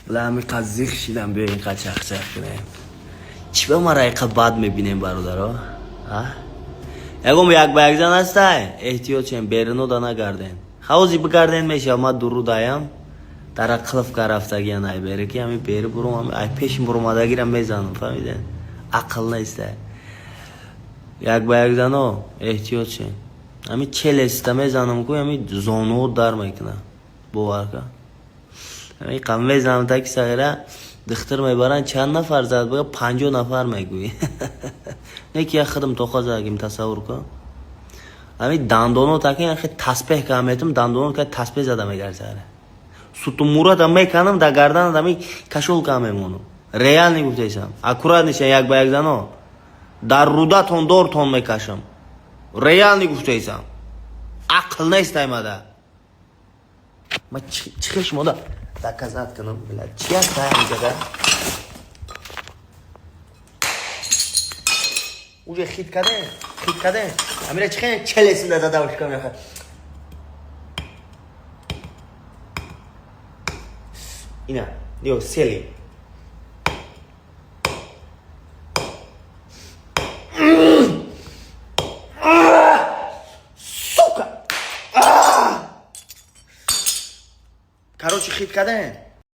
Била, ҳамиқа зиқ шидам, биё инқа чахчах кунем. Чӣ ба мара иқа бад мебинем, бародаро? Ягон як ба як зан ҳастай, эҳтиёт шем, берунода нагарден. Хавози бигарден мешава, ма дурудаям. Дара қилф рафтагиян, ай бере ки ҳами бери бурум, ай пеши бурумадагира мезанам, фаҳмиден? Ақл нестай. Як ба як зано, эҳтиёт шем. Ҳами челеста мезанам ку, ҳами зонуо дар мекуна. Бовар кун. Ҳами қам мезанам таки сағира духтур мебаранд, чанд нафар зад, бага 50 нафар мегӯӣ. Не ки як худам тоқа задагим, тасаввур кун. Ҳами дандоно таки хе таспеҳ кам метум, дандоно ка таспеҳ зада мегарзара. Сутумурата меканам, дар гарданат ҳами кашол кам мемонам. Реально гуфтесам. Аккуратно як ба як зано. Дар рудатон дортон мекашам. Реально гуфтесам. Ақл нест аймада. Ма чӣ хел шумода доказать кунам, блядь? Чӣ аст ҳамиҷада? Уже хит кардем, хит кардем. Амира чӣ хел челесинда зада ушка мехоҳад. Ина, ё сели. Сука! Короче, хит кардем.